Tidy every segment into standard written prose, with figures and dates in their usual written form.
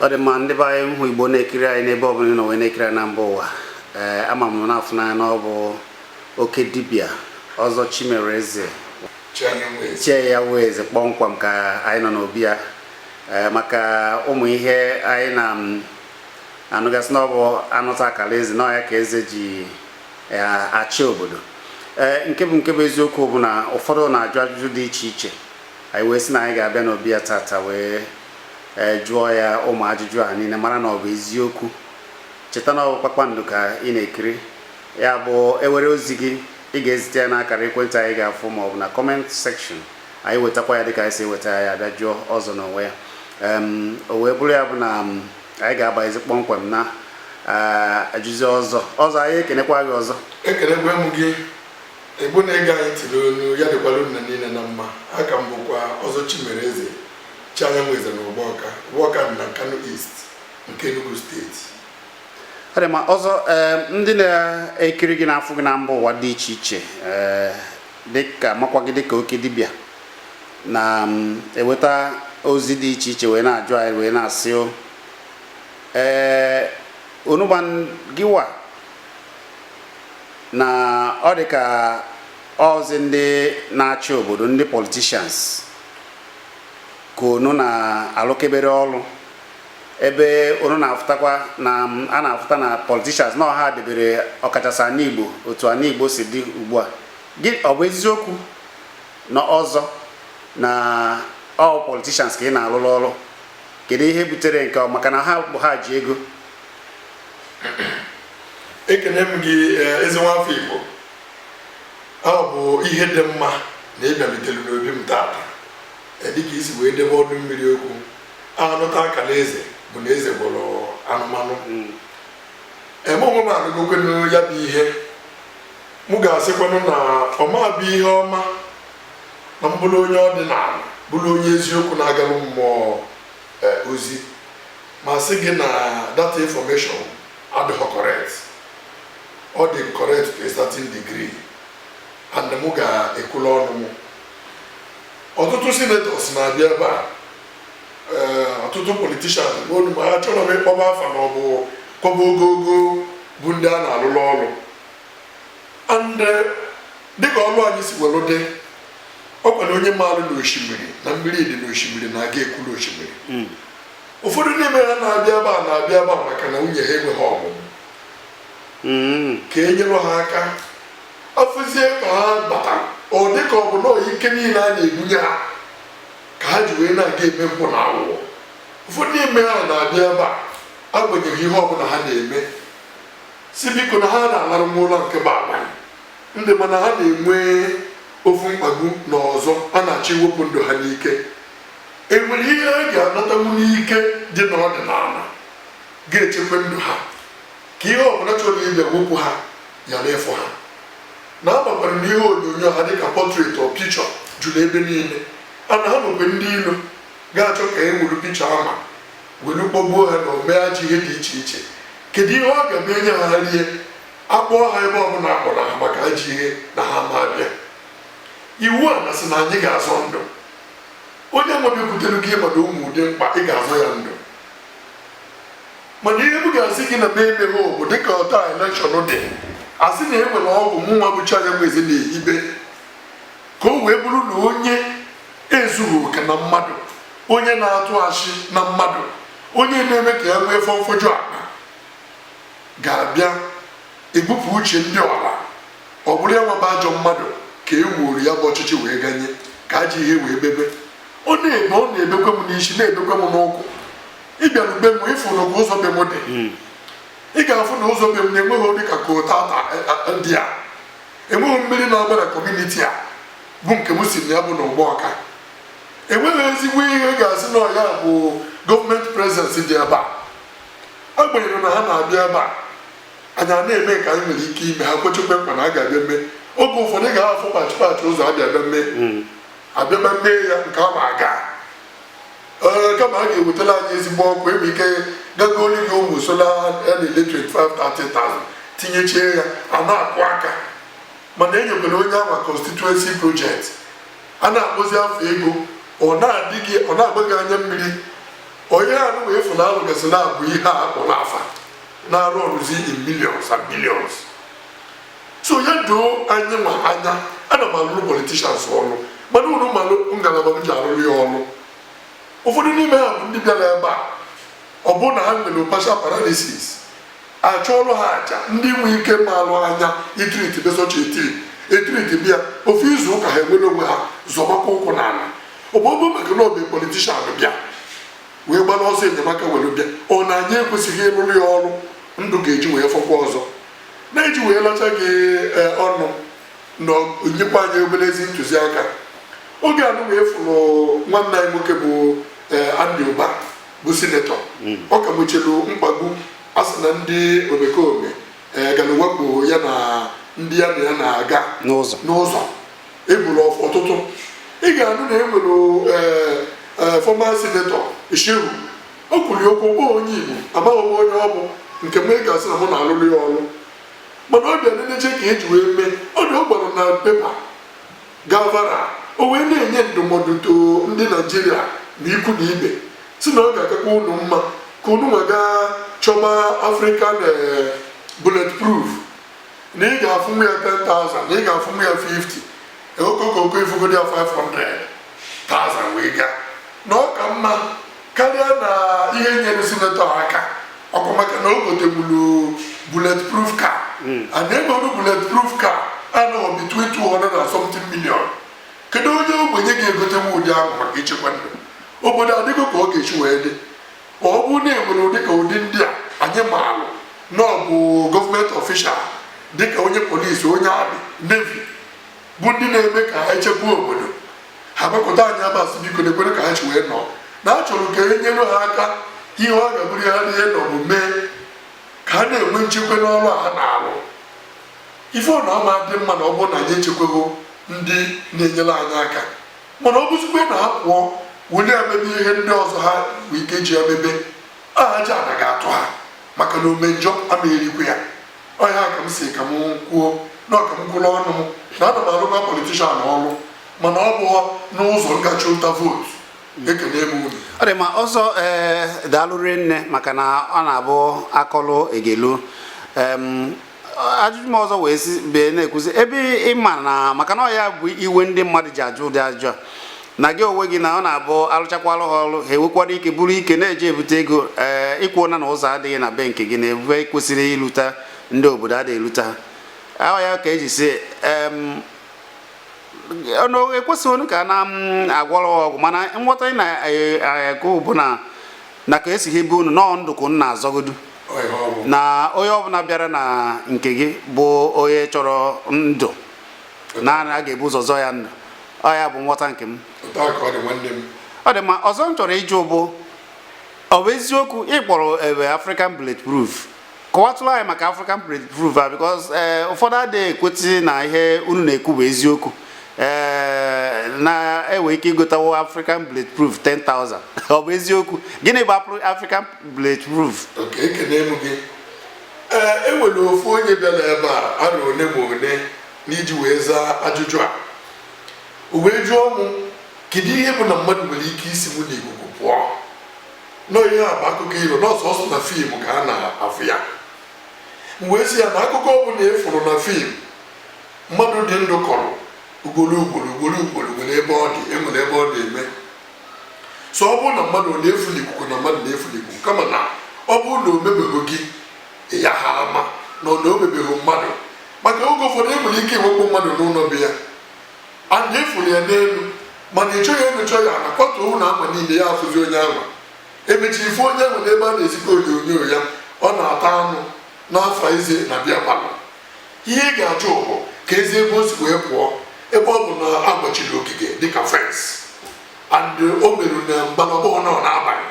Ọ dị mma. Ndị be anyị, ụmụ Igbo na-ekiri anyị n'ebe ọbụla ị nọ wee na-ekiri anyị na mba ụwa, ee, ama m na afụ n'anya na ọ bụ oke dibịa Ọzọ Chimereze. Chianyanwụ. Chie ya wee eze kpọmkwem ka anyị nọ n'obi ya, ee, maka ụmụ ihe anyị na anụgasị na ọ bụ anụta akara eze na ọ ya ka eze ji achị obodo. Ee, nke bụ eziokwu bụ na ụfọdụ na-ajụ ajụjụ dị iche iche. Anyị wee sị na anyị ga-abịa n'obi ya tata wee jụọ ya ụmụ ajụjụ a niile, mara na ọ bụ eziokwu. Cheta na ọ bụ Kpakpando ka ị na-ekiri. Ya bụ, ewere ozi gị, ị ga-ezite ya n'akara ekwentị anyị ga-afụ ma ọ bụ na comment section. Anyị wetakwa ya dịka anyị si eweta ya, ya bịa jụọ ọzọ n'onwe ya. O wee bụrụ ya bụ na anyị ga-abaghịzi kpọmkwem na ajụzi ọzọ. Ọzọ, anyị ekenekwa gị ọzọ. Ekelekwe m gị. Igbo na-ege anyị ntị n'onu, ya dịkwara unu niile na mma. Aka m bụkwa Ọzọ Chimereze Chianyanwụ Eze na Ụgbọka. Ụgbọka dị na Nkanu East nke Enugu Steeti. Ọ dị mma. Ọzọ, ee, ndị na-ekiri gị n'afọ gị na mba ụwa dị iche iche, ee, dịka makwa gị dịka oke dibịa na eweta ozi dị iche iche wee na-ajụ anyị, wee na-asị o, ee, onugba gịwa na ọ dị ka ọzi ndị na-achị obodo, ndị politicians, ka unu na-alụkebere ọrụ, ebe unu na-afụtakwa na a na-afụta na politicians na ọha debere ọkachasị ana Igbo otu ana Igbo si dị ugbu a. Gị, ọ bụ eziokwu na ọzọ na ọ politicians ka ị na-alụrụ ọrụ? Kedu ihe butere nke ọ? Maka na ha bụ ha ji ego? Ekene m gị, ezi nwafọ Igbo. Ọ bụ ihe dị mma na ịbịarutere n'obi m tata. Dịka isi wee debe ọnụ mmiri okwu, anụta akara eze bụ na eze gwọrọ anụmanụ. Eme onwe m anụgokwenu ya bụ ihe. Mụ ga-asịkwanụ na ọma bụ ihe ọma na m bụrụ onye ọdịnala, bụrụ onye eziokwu na-agalụ mmụọ ozi, ma sị gị na that information adịghị correct. Ọ dị correct to a certain degree, and mụ ga-ekwula ọnụ m. Ọtụtụ senators na-abịa ebe a, ee, ọtụtụ politicians olu ma achọrọ m ịkpọba afa na ọ bụ kpọba ogogo bụ ndị a na-alụlụ ọrụ. And dịka ọlụ anyị si welu dị, ọ kwere onye maalụ n'osimiri na mmiri dị n'osimiri na-aga ekwulu osimiri. Ụfọdụ n'ime ha na-abịa ebe a na-abịa ebe a maka na nwunye ha enweghị ọmụmụ, ka e nyere ha aka. Afụzie ka ha batara, ọ dị ka ọ bụ nọọ ike niile a na-ebunye ha ka ha ji wee na-aga eme mpụ na aghụghọ. Ụfọdụ n'ime ha na-abịa ebe a, agbanyeghị ihe ọbụla ha na-eme, si biko na ha na-alarụ ụlọ nke bụ abalị ndị, mana ha na-enwe ofu mkpagbu na ọzọ a na-achọ iwepụ ndụ ha n'ike. Enwere ihe ha ga-anatanwu n'ike dị n'ọdịnala ga-echekwa ndụ ha, ka ihe ọbụla chọrọ ịbịa wepụ ha yara ịfụ ha. Na agbakwara na ihe onyonyo ha dịka portrait or picture juru ebe niile, ana ha nwekwe ndị ilo ga-achọ ka e wuru picture ama were kpọgbuo ha na omee ajọ ihe dị iche iche. Kedu ihe ọ ga-eme enye ha? Ha rie, akpọọ ha ebe ọbụla akpọrọ ha maka ajọ ihe na ha ma abịa. Iwu a na sị na anyị ga-azọ ndụ onye nwebekwutere gị, mana ụmụ ụdị mkpa ị ga-azọ ya ndụ. Mana ihe m ga-asị gị na m emeghe bụ dịka ọta election dị, asị na e nwere ọgwụ mụ nwa bụ Chianyanwụ Eze na-ehibe ka o wee bụrụ na onye ezughị oke na mmadụ, onye na-atụ ashị na mmadụ, onye na-eme ka ya nwee fọmfoju akpa ga-abịa ebupụ uche ndị ọra, ọ bụrụ ya nwaba ajọ mmadụ ka e wuoro ya bụ ọchịchị wee ganye ka ajọ ihe wee bebe. Ọ na-ebe, ọ na-ebekwe m n'isi, na-ebekwe m n'ụkwụ. Ịbịara be m, ịfụ na ka ụzọ be m dị, ị ga-afụ na ụzọ be m na-enweghị dị ka kotata ndị a, enweghị mmiri na-agba na community a bụ nke m si na ya bụ na Ụgbọka. Enweghị ezigbo ihe ga-asị na ya bụ gọọmenti presence dị ebe a. Agbanyeghị na ha na-abịa ebe a, anyị a na-eme nke anyị nwere ike ime. Ha kwechekwa nkwa na a ga-abịa mee. Oge ụfọdụ ị ga-afụ patch patch ụzọ, abịa bịa mee, abịaba mee ya nke ama aga. Ee, kama a ga-ewetara anyị ezigbo ọkụ, enwe ike gagolu gị ụmụ solar a na-ele 25 30,000 tinyechie ya, a na-akụ aka. Mana enyekwara onye anwa constituency project a na-akpụzi afọ ego, ọ na-adị gị, ọ na-agba gị anya mmiri. Onye anụ wee fụna alụgasị na-abụ ihe a akpọrọ afa na-arụ ọrụzi in millions and billions. So ya doo anyị nwa anya, ana m alụrụ politicians ọrụ, mana unu malụ ngalaba m ji arụrụ ya ọrụ. Ụfọdụ n'ime ha bụ ndị bịara ebe a, ọ bụ na ha nwere partial paralysis, achọọlụ ha aja ndị nwe ike ma alụ anya itreat besocha etreat bịa ofu izu ụka, ha enwere onwe ha, zọbakwa ụkwụ n'ala. Ọbụbụ maka na ọ bụ politician bịa wee gbara ọsọ enyemaka were bịa, ọ na anyị ekwesịghị ịrụrụ ya ọrụ ndụ ga-eji wee fọkwa ọzọ na-eji wee lacha gị ọnụ na nyekwa anyị obere ezi ntụziaka. Oge anụ wee fụrụ nwanne anyị nwoke bụ Andy Ụba bụ senator, ọ ka nwechelu mkpagbu a sị na ndị omekome gara wakpo ya na ndị ya na ya na-aga n'ụzọ. N'ụzọ egburu ọtụtụ. Ị ga-anụ na enwere former senator Shehu, o kwuru okwu bụ onye Igbo, amaghị m onye ọ bụ nke m, ị ga-asị na mụ na-alụrụ ya ọrụ, mana ọ bịa neneche ka eji wee mee ọ dị. Ọ gbara na paper gavara, o wee na-enye ndụmọdụ to ndị Naijiria na ikwu na ibe, si na ọ ga-akakwa unu mma ka unu nwa gaa chọba African bulletproof, na ị ga-afụ ya 10,000, na ị ga-afụ ya 50 okokoko, ifugodi ya 500,000 wee gaa, na ọ ka mma karịa na ihe nyere senator aka ọkwa, maka na o gotegbulu bulletproof car, and egolu bulletproof car anọghị between 200 and something million. Kedu onye ogbenye ga-egotenwu ụdị ahụ maka ichekwa ndụ? Obodo adịgo ka ọ ga-esi wee dị. Ọ bụrụ na enwere ụdị ka ụdị ndị a anyị maalụ na ọ bụ gọọmenti official, dịka onye polisi, onye army, navy, bụ ndị na-eme ka ha echekwa obodo ha, gbakọta anyị abasị, biko na-ekwere ka ha chi wee nọ na a chọrọ ka e nyere ha aka, ihe ọ ga-abụrụ ha ihe nọ bụ mee ka ha na-enwe nchekwa n'ọrụ a ha na-arụ. Ife ọ na-ama dị mma na ọ bụrụ na anyị echekwago ndị na-enyere anyị aka, mana ọ bụzikwe na ha pụọ were emebe ihe ndị ọzọ ha nwee ike ji emebe aja ana ga-atụ ha, maka na ome njọ ama erikwu ya. Ọhịa ka m si ka m kwuo na ọka m kwuru ọnụ m na ana m arụkwa politician ọrụ, mana ọ bụghọ n'ụzọ ngachi ụta vootu. Ekene m unu. Ọ dị ma ọzọ. Ee, daalụ nne, maka na ọ na-abụ akọlụ egelu. Ajụjụ m ọzọ wee si bee na-ekwuzi ebe ịma na maka na ọ ya bụ iwe ndị mmadụ ji ajụ ụdị ajụjụ a, na gị onwe gị na ọ na-abụ alụchakwalụ ha ọrụ, ha enwekwara ike buru ike na-eje ebute ego. Ee, ịkwụna na ụzọ adịghị na be nke gị na ebe kwesịrị ịlụta ndị obodo adịghị eluta ha. Ọ ya ka eji si ọnụ ekwesịghị onu ka a na-agwọrọ ha ọgwụ, mana nghọta ị na-ekwu bụ na ka esi hebe unu nọọ ndụ ka unu na-azọgodu. Ọ ihe ọ bụ. Na onye ọbụla bịara na nke gị bụ onye chọrọ ndụ, na a ga-ebu ụzọ zọọ ya ndụ. Ọ ya bụ nghọta nke m. Otu a ka ọ dị, nwanne m. Ọ dị mma. Ọzọ m chọrọ ịjụ bụ, ọ bụ eziokwu ịkpọrọ ebe African bulletproof? Kọwatụrụ anyị maka African bulletproof a, because ee, ụfọdụ adịghị ekwetị na ihe unu na-ekwu bụ eziokwu, ee, na-enwe ike igotawo African bulletproof 10,000. Ọ bụ eziokwu? Gịnị bụ African bulletproof? Okay, ekene m gị. Ee, e nwere ofu onye bịara ebe a arọ one ma one n'iji wee zaa ajụjụ a, o wee jụọ m kedu ihe bụ na mmadụ nwere ike isi mụ n'ikuku pụọ. Nọ ihe a bụ akụkọ iro n'ọsọsọ na film ka a na-afụ ya. M wee sị ya na akụkọ ọ bụla ị fụrụ na film mmadụ dị ndụ kọrọ ugboro ugboro ugboro ugboro nwere ebe ọ dị, enwere ebe ọ na-eme. So ọ bụrụ na mmadụ ọ na-efu n'ikuku, na mmadụ na-efu n'ikuku, kama na ọ bụrụ na o mebeghị gị ya, ha ama na ọ na o mebeghị mmadụ, maka oge ụfọdụ e nwere ike iwekpo mmadụ n'ụlọ be ya and efuru ya n'elu, mana ị chọghị enyocha ya na kwatuo ụlọ ama niile, ya afụzi onye ahụ. Emechi ife onye ahụ n'ebe a na-ezikọ onyonyo ya, ọ na-ata anụ n'afọ eze na bịa palọ. Ihe ị ga-achọ bụ ka ezi ebe o si wee pụọ, ebe ọ bụ na agbachiri ogige dịka fence and o merụ na mgbalọbọ nọ n'abalị,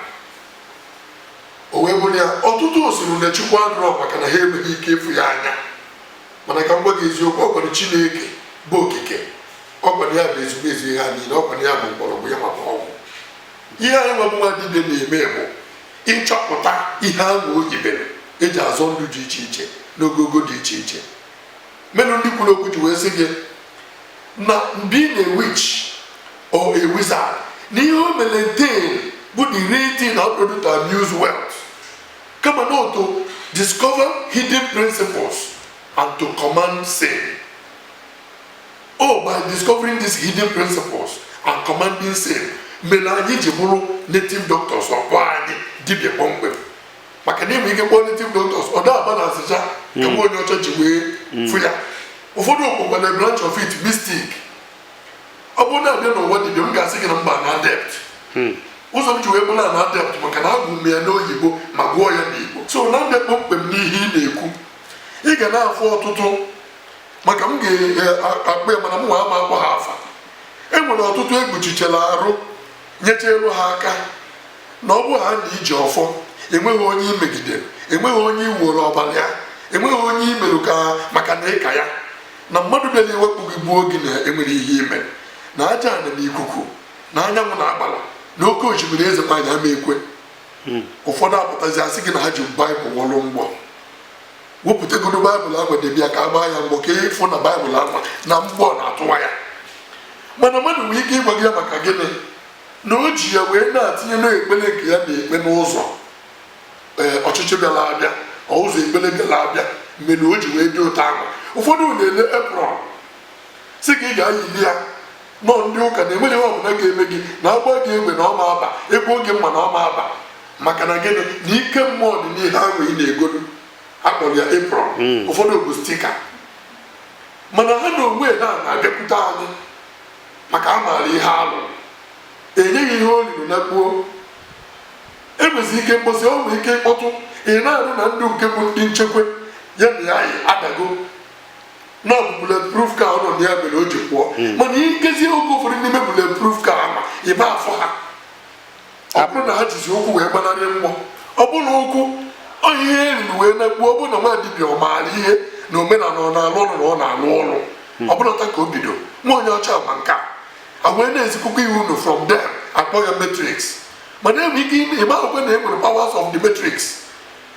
o wee bụrụ ya. Ọtụtụ osiri na Chukwu adịrọ, maka na ha enweghị ike ịfụ ya anya. Mana ka m gwa gị eziokwu, ọ gwara Chineke bụ okike, ọ gwara ya bụ ezigbo ezi ihe ha niile, ọ gwara ya bụ mgbọrọgwụ ya maka ọgwụ. Ihe anyị nwa bụ nwa dibịa na-eme bụ ịchọpụta ihe ahụ o yibere eji azọ ndụ dị iche iche n'ogogo dị iche iche. Menụ ndị kwuru okwu ji wee sị gị na being a witch or a wizard, na ihe o maintain Bụ the real thing abụrụ to amuse wealth, kama na to discover hidden principles and to command same. Oh, by discovering these hidden principles and commanding same mere anyị ji bụrụ native doctors. Ọkpọ anyị dibịa kpọmkwem, maka na ịnwe ike kpọọ native doctors, ọ da-aba na asịcha ka nwa onye ọcha ji wee fụ ya. Ụfọdụ okpukpere branch of it mystic. Ọ bụrụ na abịa n'ụwa dibịa, m ga-asị gị na mba na adept. Ụzọ m ji wee bụrụ na adept, maka na agụ m ya n'oyibo ma gụọ ya n'Igbo. So na ndị kpọmkwem n'ihe ị na-ekwu, ị ga na-afụ ọtụtụ, maka m ga-akpọ ya, mana m nwa ama akpọ ha afa. E nwere ọtụtụ ekpuchichara arụ, nyechelu ha aka na ọ bụ ha na iji ọfọ. Enweghị onye imegidere, enweghị onye iworo ọbara ya, enweghị onye imerụ ka maka na ịka ya na mmadụ bịara iwepụ gị, gbuo gị, na enwere ihe ime na aja ana na ikuku na anyanwụ na agbala na oke osimiri, eze nwaanyị ama ekwe. Ụfọdụ apụtazi asị gị na ha ji Baịbụl wọrụ mgbọ. Wepụtagodo Baịbụl ahụ, debe ya ka a gbaa ya mgbọ, ka ịfụ na Baịbụl ahụ na mgbọ na-atụwa ya. Mana mmadụ nwere ike ịgwa gị ya maka gịnị na o ji ya wee na-atinye n'ekpere nke ya na-ekpe n'ụzọ. Ee, ọchịchị bịara abịa, ọ ụzọ ekpere bịara abịa mere o ji wee dị ụtọ ahụ. Ụfọdụ na-ele apron si ka ị ga-ayili ya nọ ndị ụka na enweghị ihe ọbụla ga-eme gị, na agba gị egbe na ọma aba, egbu oge mma na ọma aba. Maka na gịnị? Na ike mmụọ dị n'ihe ahụ ị na-egolu akpọrọ ya apron. Ụfọdụ bụ sticker, mana ha na onwe ha na-abịakwute anyị maka a maara ihe alụ enyeghị ihe o riri na kpuo. Enwezi ike mkposi, o nwere ike ịkpọtụ ị na-arụ na ndụ nke bụ ndị nchekwa ya na ya yi adago na ọ bụ bulletproof car ọ nọ na ya mere o ji pụọ. Mana ihe nkezi oge ụfọdụ n'ime bulletproof car ama ịma afọ ha, ọ bụrụ na ha jizi ụkwụ wee gbanarị mgbọ, ọ bụrụ ụkwụ ọ ihe eriri wee nakpuo. Ọ bụrụ na nwa dibịa ọ maara ihe na omenala, ọ na-alụ ọrụ na ọ na-alụ ọrụ, ọ bụrụ ta ka o bido nwa onye ọcha ma nke a wee na-ezikwukwa ihe unu from them akpọ ya matrix. Mana enwere ike ịma akwụkwọ na e nwere powers of the matrix,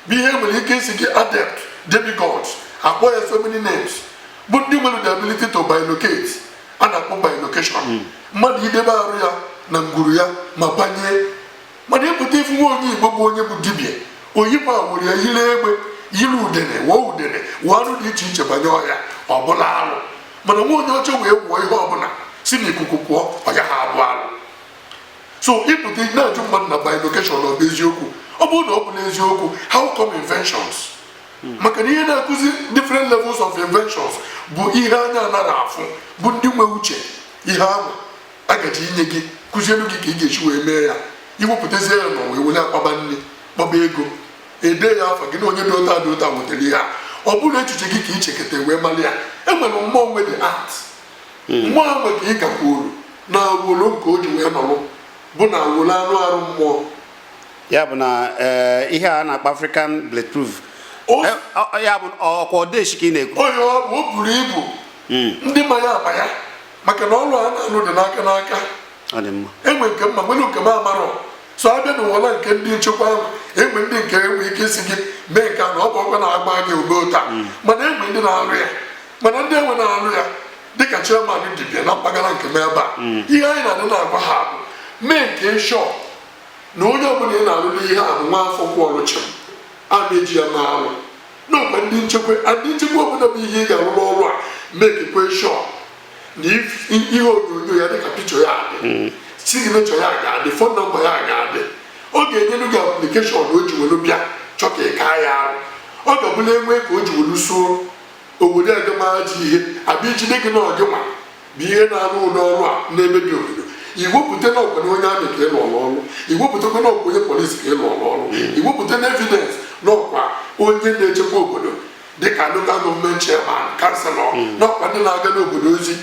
bụ ihe enwere ike isi gị adept, demigods, akpọ ya so many names, bụ ndị nwere the ability to bilocate. A na-akpọ bilocation, mmadụ idebe arụ ya na ngwuru ya ma banye. Mana ịpụta ifu nwa onye Igbo bụ onye bụ dibịa oyipụ awụrụ ya, yiri egbe, yiri udene, wụọ udene, wụọ anụ dị iche iche, banye ọhịa, ọ bụla alụ. Mana nwa onye ọcha wee wụọ ihe ọbụla si n'ikuku pụọ, ọ gaghị abụ alụ. So ịpụta na-ajụ mmadụ na bilocation, ọ bụ eziokwu? Ọ bụrụ na ọ bụ n'eziokwu, how come inventions? Maka na ihe na-akụzi different levels of inventions bụ ihe anya anaghị afụ, bụ ndị nwe uche ihe ahụ agaji inye gị, kụzielu gị ka ị ga-esi wee mee ya, iwepụtazie ya n'ụwa, ewere akpaba nri, kpọba ego, ede ya afa gị na onye dị ụta dị ụta wetara ihe a. Ọ bụrụ echiche gị ka ị cheketa wee mara ya, enwere mmụọ nwe the art, mmụọ ahụ ka ị gakwuru na awolo nke o ji wee nọrọ bụ na awolo anụ arụ mmụọ. Ya bụ na ihe a na-akpọ African bulletproof, ya bụ ọkwa odeshi ka ị na-ekwu? Onye ọ bụ, o buru ibu. Ndị ma ya ama ya, maka na ọrụ a na-alụ dị n'aka n'aka. Ọ dị mma. Enwe nke mma, nwere nke m amarọ. So abịa n'ụwa nke ndị nchekwa ahụ, enwe ndị nke enwe ike isi gị mee nke a na ọ bụ ọkwa na-agba gị ugbo taa, mana enwe ndị na-alụ ya. Mana ndị enwe na-alụ ya dịka chairman dibịa na mpaghara nke m ebe a, ihe anyị na-adị na-agwa ha bụ mee nke shọ na onye ọbụla ị na-alụ n'ihe a bụ nwa afọ kwụ ọrụ chịm a na-eji ya mee alụ n'ọkwa ndị nchekwa. Ndị nchekwa ọbụla bụ ihe ị ga-arụ n'ọrụ a, mekekwe shọ na ihe onyonyo ya dịka picture ya adị, signature ya ga-adị, phone number ya ga-adị. Ọ ga-enyelu gị application o ji welu bịa chọ ka ị kaa ya arụ. Ọ ga-abụla enwe ka o ji welu suo obodo agamaji ihe abịa ijide gị na ọgị nwa bụ ihe na-arụ ụdị ọrụ a na-emebi obodo. Iwepụta na ọkwa na onye army ka ị lụrụ ọrụ, iwepụtakwa na ọkwa onye polisi ka ị lụrụ ọrụ, iwepụta na evidence na ọkwa onye na-echekwa obodo dịka local government chairman, councillor, na ọkwa ndị na-aga n'obodo ozi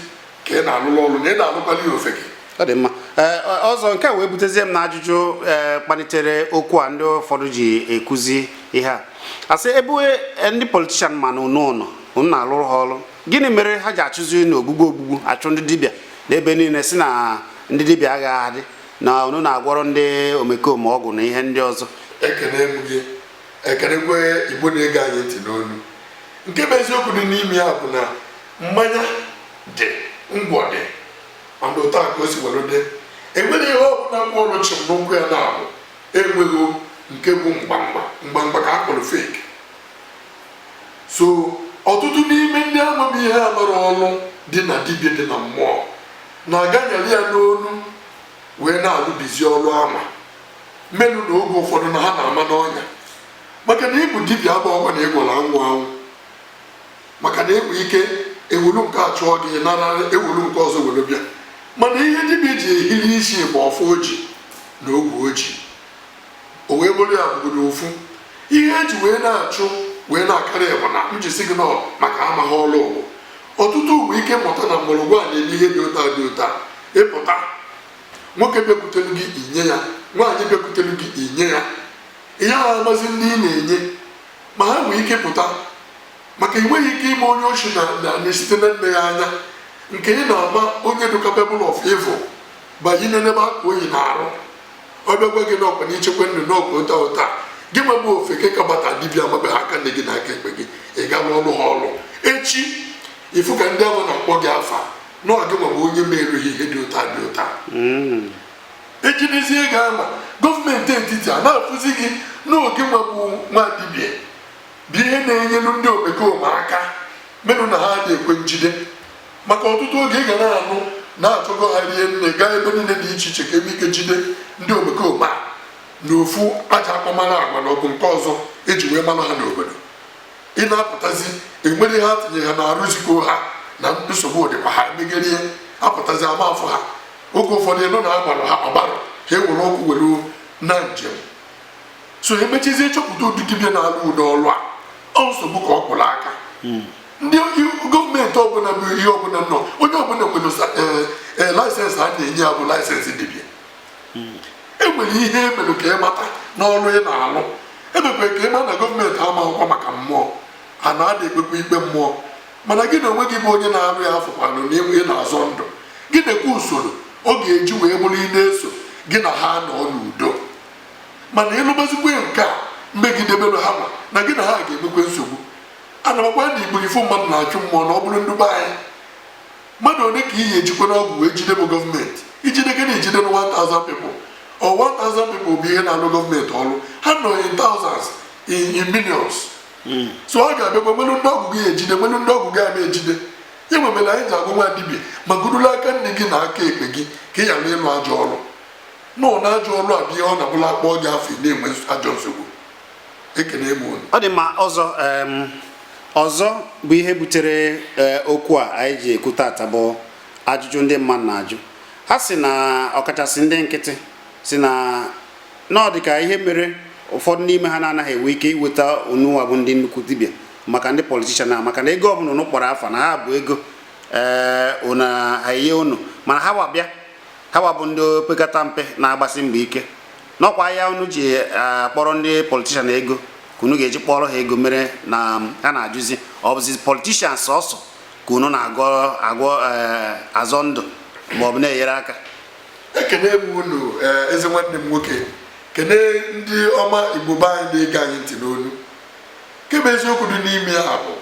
ka ị na-alụrụ ọrụ, na ị na-alụkwala ya ofe gị. Ọ dị mma. Ee, ọzọ nke a wee butezie m na ajụjụ ee kpalitere okwu a ndị ụfọdụ ji ekuzi ihe a, asị ebe ndị politician ma na unu ụnọ unu na-alụrụ ha ọrụ, gịnị mere ha ji achụzi na ogbugbu ogbugbu achụ ndị dibịa n'ebe niile, si na ndị dibịa aghaghị adị na unu na-agwọrọ ndị omekome ọgwụ na ihe ndị ọzọ? Ekene m gị, ekenekwe Igbo na-ege anyị ntị n'olu. Nke bụ eziokwu dị n'ime ya bụ na mmanya dị, ngwọ dị, and ụtọ a ka o si were dị. Enwere ihe ọbụla mkpụrụ chịm n'ụkwụ ya na-abụ enweghị nke bụ mgbamgba mgbamgba ka a kpọrọ fake. So ọtụtụ n'ime ndị amamihe amara ọlụ dị na dibịa dị na mmụọ na-aganyere ya n'onu wee na-alụbizi ọlụ ama mmenụ na oge ụfọdụ na ha na-ama n'ọnya, maka na ịbụ dibịa agba ọgwa na ịgwọrọ anwụ anwụ, maka na enwe ike ewelu nke a chụọ gị nara, ewelu nke ọzọ were bịa. Mana ihe dibịa ji ehiri isi bụ ọfọ oji na ogwe oji, o wee bụrụ ya bụgodo ofu ihe eji wee na-achụ wee na-akarị bụ na m ji sị gị nọ maka amaghị ọlụ bụ ọtụtụ ugbo ike mmụta na mgbọrọgwụ a na-eme ihe dị ụta dị ụta. Ịpụta, nwoke bịakwutelu gị, inye ya; nwaanyị bịakwutelu gị, inye ya. Ihe ahụ amazi ndị ị na-enye, ma ha nwee ike pụta, maka ị nweghị ike ime onye ochi na site na nne ya anya nke ị na-ama onye dị capable of evil banye n'ebe akwa oyi na-arụ. Ọ bịagwa gị n'ọkwa na ichekwa ndụ n'ọkwa ụta ụta gị nwebụ ofeke kabata dibịa amabeghị aka nne gị na aka ekpe gị, ị ga ọlụ ha ọlụ. Echi ịfụ ka ndị ahụ na-akpọ gị afa na ọ gị nwebụ onye merughị ihe dị ụta dị ụta. Ejidezie gị ama gọọmenti etiti a na-afụzi gị n'oge nwebụ nwa dibịa bụ ihe na-enyelu ndị omekome aka menụ na ha dị ekwe njide, maka ọtụtụ oge ị ga na-anụ na-achọgo ha rie nne gaa ebe niile dị iche iche ka eme ike jide ndị omekome a na ofu aja akpamara agwa na ọgụ nke ọzọ eji wee mara ha n'obodo. Ị na-apụtazi, enwere ihe ha tinye ha na-arụzikọ ha na nsogbu dịkwa ha emegerie apụtazi ama afọ ha. Oge ụfọdụ ịnụ na agbarụ ha ọgbarụ ha ewere ọkụ were na njem. So emechizie chọpụta ụdị dibịa na-alụ ụdị ọlụ a, ọ nsogbu ka ọ kwụrụ aka. Ndị gọọmenti ọbụla bụ ihe ọbụla nọ, onye ọbụla nwere license a na-enye ya bụ license dibịa. E nwere ihe emerụ ka ị mata n'ọrụ ị na-alụ, emekwa ka ị ma na gọọmenti ama akwụkwọ maka mmụọ a na-ada ekpekwa ikpe mmụọ. Mana gị na onwe gị bụ onye na-arụ ya afụkwanụ na ị na-azọ ndụ gị, na-ekwe usoro ọ ga-eji wee bụrụ ị na-eso gị na ha nọ n'udo. Mana ịlụbazikwe nke a mmegidebelu ha, ma na gị na ha ga-emekwe nsogbu. Ana makwa na igburifu mmadụ na-achụ mmụọ na ọ bụrụ ndị be anyị, mmadụ ole ka iyi ejikwa n'ọgwụ wee jide bụ gọọmenti ijide gị na ijide na 1000 people or 1000 people bụ ihe na-alụ gọọmenti ọrụ ha nọ in thousands, in millions. So a ga-abịakwa nwelu ndị ọgwụ gị ejide, nwelu ndị ọgwụ gị ama ejide ya. Nwemere anyị ji agwa nwa dibịa ma gụrụla aka nne gị na aka ekpe gị ka ị ghara ịlụ ajọ ọrụ nọ na ajọ ọrụ a bụ ihe ọ na-abụla akpọ gị afọ ị na-enwe ajọ nsogbu. Ekene m unu. Ọ dị mma. Ọzọ ọzọ bụ ihe butere okwu a anyị ji ekwu tata bụ ajụjụ ndị mmadụ na-ajụ. Ha si na ọkachasị ndị nkịtị si na ọ dị ka ihe mere ụfọdụ n'ime ha na-anaghị enwe ike iweta onuwa bụ ndị nnukwu dibịa maka ndị politician a, maka na ego ọbụla unu kpọrọ afa na ha bụ ego ee unu enye unu, mana ha wabịa ha wabụ ndị opekata mpe na-agbasi mbọ ike n'ọkwa ya unu ji akpọrọ ndị politician ego ka unu ga-eji kpọrọ ha ego mere na ha na-ajụzi ọ bụzi politician sọsọ ka unu na-agọ agwọ azọ ndụ ma ọ bụ na-enyere aka. Ekene m unu, eze nwanne m nwoke. Kene ndị ọma Igbo be anyị na-ege anyị ntị n'olu. Nke bụ eziokwu dị n'ime ya bụ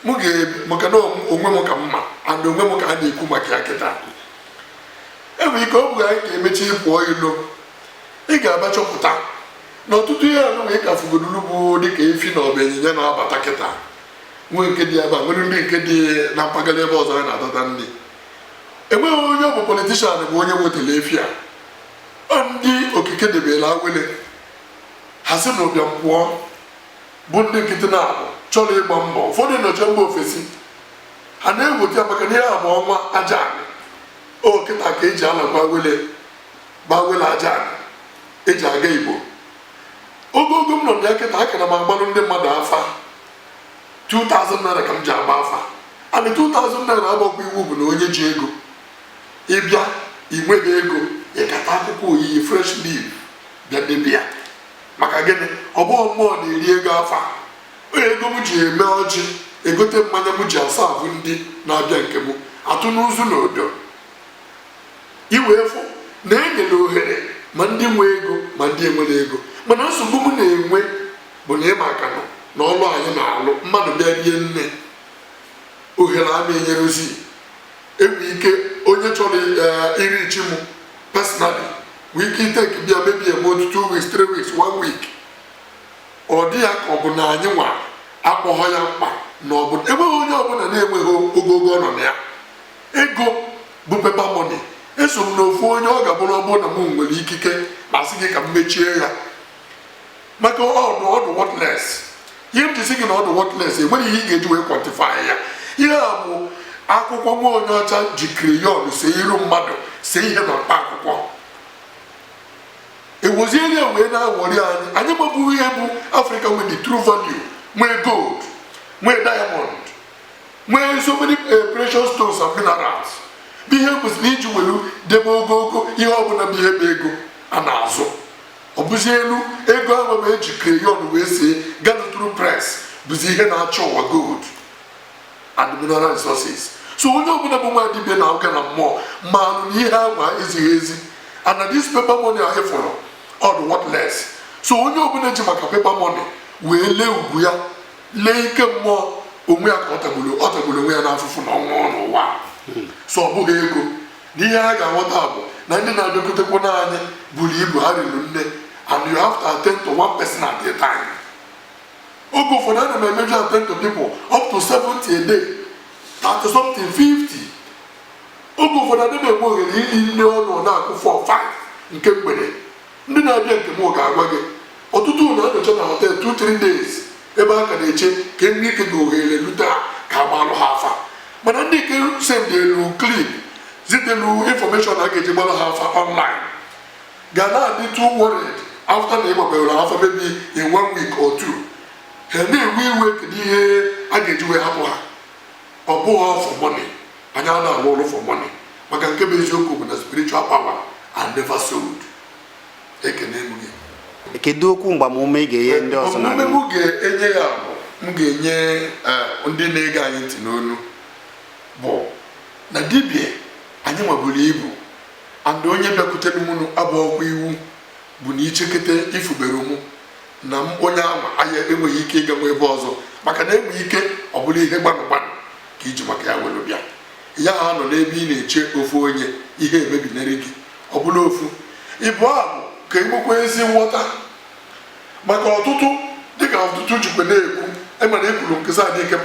mụ ga maka na onwe m ka mma and onwe m ka a na-ekwu maka ya kịta. Enwere ike ọ bụghị anyị ka emechi pụọ ilo, ị ga-abịa chọpụta na ọtụtụ ihe anụnwa ị ka fụgodulu bụ dịka efi na ọba ịnyịnya na-abata kịta, nwee nke dị ebe a, nwere ndị nke dị na mpaghara ebe ọzọ a na-adọta nri. Enweghị onye ọ bụ politician bụ onye wetara efi a. Ọ ndị okike debere awele ha sị na ụbịam pụọ bụ ndị nkịtị na-abụ chọrọ ịgba mbọ. Ụfọdụ nọche mba ofesi, ha na-eweta ya maka na ihe a bụ ọnwa aja anị o kịta ka eji alakwa wele gbawele aja anị eji aga Igbo. Ogogo m nọ na ya kịta, aka na m agbalụ ndị mmadụ afa 2000 naira ka m ji agba afa, and 2000 naira agbakwa iwu bụ na onye ji ego ịbịa inweghị ego ịkata akwụkwọ oyiyi fresh leaf bịa debe ya. Maka gịnị? Ọ bụghị mmụọ na-eri ego afa. Onye ego m ji eme ọjị, egote mmanya m ji asa ahụ ndị na-abịa nke m atụ n'ụzụ na odo iwee fụ na enyere ohere ma ndị nwe ego ma ndị enwere ego. Mana nsogbu m na-enwe bụ na ịma aka nọ na ọlụ anyị na-alụ, mmadụ bịa rie nne ohere ama enyerozi enwe ike onye chọrọ iri chi m. Personally, nwee ike itake bịa maybe a month, 2 weeks, 3 weeks, one week. Ọ dị ya ka ọ bụ na anyị nwa akpọghọ ya mkpa, na ọ bụ enweghị onye ọbụla na-enweghị ogogo ọ nọ na ya. Ego bụ paper money. Eso m n'ofu onye ọ ga-abụrụ, ọ bụrụ na m nwere ikike ma sị gị ka m mechie ya, maka ọdụ worthless. Ihe m ji sị gị na ọdụ worthless, enweghị ihe ị ga-eji wee quantify ya. Ihe a bụ akwụkwọ nwa onye ọcha ji crayon see iru mmadụ, see ihe na mkpa akwụkwọ, ewoziere ya wee na-aghọrị anyị. Anyị mabụghị ihe bụ Africa nwee the true value, nwee gold, nwee diamond, nwee so many precious stones and minerals, bụ ihe kwesịrị iji welu debe ogogo ihe ọbụla bụ ihe bụ ego a na-azụ. Ọ bụzi elu ego ahụ bụ eji crayon wee see gana through press, bụzi ihe na-achọ ụwa gold and mineral resources. So onye ọbụla bụ nwa dibịa na ụka na mmụọ maanụ na ihe ahụ ezighị ezi, and na this paper money ahụ fụrụ, ọ dị worthless. So onye ọbụla ji maka paper money wee lee ugwu ya, lee ike mmụọ onwe ya, ka ọ tagburu onwe ya n'afụfụ na ọnwụ n'ụwa. So ọ bụghị ego. Na ihe ha ga-aghọta bụ na ndị na-abịakwutekwa anyị buru ibu, ha riri nne, and you have to attend to one person at a time. Oge ụfọdụ ana m emeju attend to people up to 70 a day, 30 something, 50. Oge ụfọdụ adị m enwe ohere iri nne, ọnụ na-akụ 4, 5 nke mgbede. Ndị na-abịa nke m ga-agwa gị, ọtụtụ na-anọcha na hotel 2, 3 days ebe a ka na-eche ka enwe ike ga ohere lute ha ka a gbalụ ha afa. Mana ndị nke sendelu clip, zitelu information a ga-eji gbalụ ha afa online, ga na-adị too worried after na ịgbabere ha afa maybe in one week or two. Ha na-ewe iwe, kedu ihe a ga-eji wee hapụ ha? Ọ bụghị for money. Anyị a na-arụ ọrụ for money, maka nke bụ eziokwu bụ na spiritual power are never sold. Ekene m gị. Kedu okwu mgbamume ị ga-enye ndị ọzọ na Omume m ga-enye ya bụ, m ga-enye ndị na-ege anyị ntị n'onu bụ na dibịa anyị nweburu ibu, and onye bịakwutere m abụọkwa iwu bụ na ichekete ifubere mụ na m onye ahụ anyị enweghị ike ịga nwa ebe ọzọ, maka na enweghị ike ọ bụrụ ihe gbanụ gbanụ ka iji maka ya were bịa ya. Ha nọ n'ebe ị na-eche ofu onye, ihe emebinere gị, ọ bụrụ ofu ịbụ abụ ka enwekwa ezi nghọta, maka ọtụtụ, dịka ọtụtụ jikwa na-ekwu, emere ekwuru nke sa nke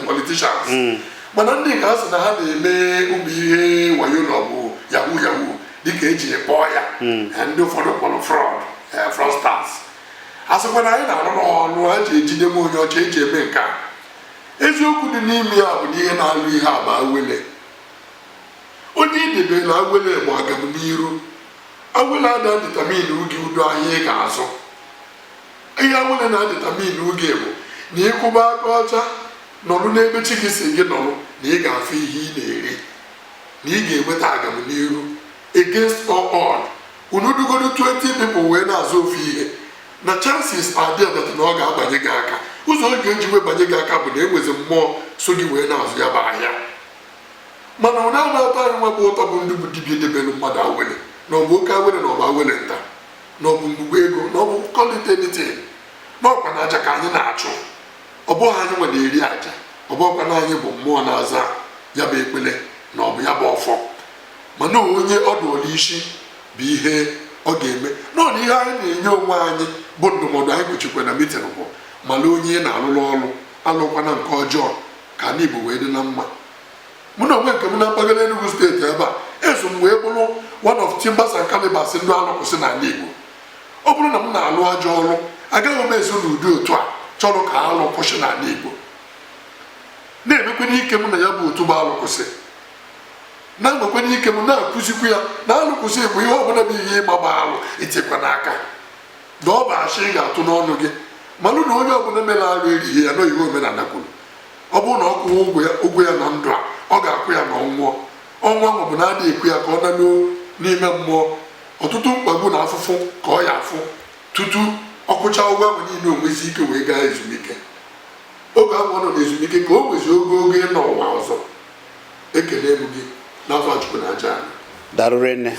politicians, mana ndị nke a sị na ha na-eme ụmụ ihe wayo na ọ bụ yahoo yahoo, dịka eji kpọọ ya. Ndị ụfọdụ kpọrọ fraud, fraudsters. A sịkwa na anyị na-arụrụ ha ọrụ ha ji ejide nwa onye ọcha eji eme nke a. Eziokwu dị n'ime ya bụ na ihe na-alụ ihe a bụ awele. Onye idebela awele bụ agamniru. Awele ada determine oge udo ahịa ị ga-azụ. Ihe awele na-adetermine oge bụ na ịkwụba aka ọcha, nọrụ n'ebe chi gị si gị nọrụ, na ị ga-afụ ihe ị na-eri, na ị ga-enweta agamniru against all odds. Unu dugodo 20 people wee na-azụ ofu ihe, na chances are there that na ọ ga-abanye gị aka. Ụzọ ọ ga-eji wee banye gị aka bụ na enwezi mmụọ so gị wee na-azụ ya bụ ahịa. Mana ọ na-atọ anyị nwa bụ ụtọ bụ ndị bụ dibịa debelu mmadụ awele, na ọ bụ oke awele, na ọ bụ awele nta, na ọ bụ mgbugbo ego, na ọ bụ call it anything, na ọkwa na aja ka anyị na-achụ. Ọ bụghị anyị nwe na-eri aja, ọ bụghịkwa na anyị bụ mmụọ na-aza ya bụ ekpele, na ọ bụ ya bụ ọfọ, mana onye ọ dụọla isi bụ ihe ọ ga-eme. Nọ na ihe anyị na-enye onwe anyị bụ ndụmọdụ anyị kwuchikwa na meeting bụ mala onye ị na-alụrụ ọrụ, alụkwana nke ọjọọ, ka ala Igbo wee dị na mma. Mụ na onwe nke m na mpaghara Enugu Steeti ebe a, eso m wee bụrụ one of timbers and calibers ndị alụkwụsị n'ala Igbo. Ọ bụrụ na m na-alụ ajọ ọrụ, agaghị m eso n'ụdị otu a chọrọ ka alụ kwụsị n'ala Igbo, na-emekwana ike m na ya bụ otu bụ alụkwụsị, na-enwekwana ike m na-akụzikwa ya na alụkwụsị bụ ihe ọbụla bụ ihe ịgbaba alụ itikwa n'aka, na ọ bụ ashị ị ga-atụ n'ọnụ gị. Malụ na onye ọbụla mere alụ erighị ya n'ihe omenala kwuru. Ọ bụrụ na ọ kwụwa ụgwọ ya, ụgwọ ya na ndụ a, ọ ga-akwụ ya na ọnwụọ. Ọnwụ ahụ bụ na adịghị ekwu ya ka ọ naluo n'ime mmụọ. Ọtụtụ mkpagbu na afụfụ ka ọ ya afụ tutu ọ kwụcha ụgwọ ahụ niile, o nwezi ike wee gaa ezumike. Oge ahụ ọ nọ n'ezumike ka o nwezi ogo ịnọ ụwa ọzọ. Ekele m gị n'afọ Chukwu na aja anyị. Darụrụ nne.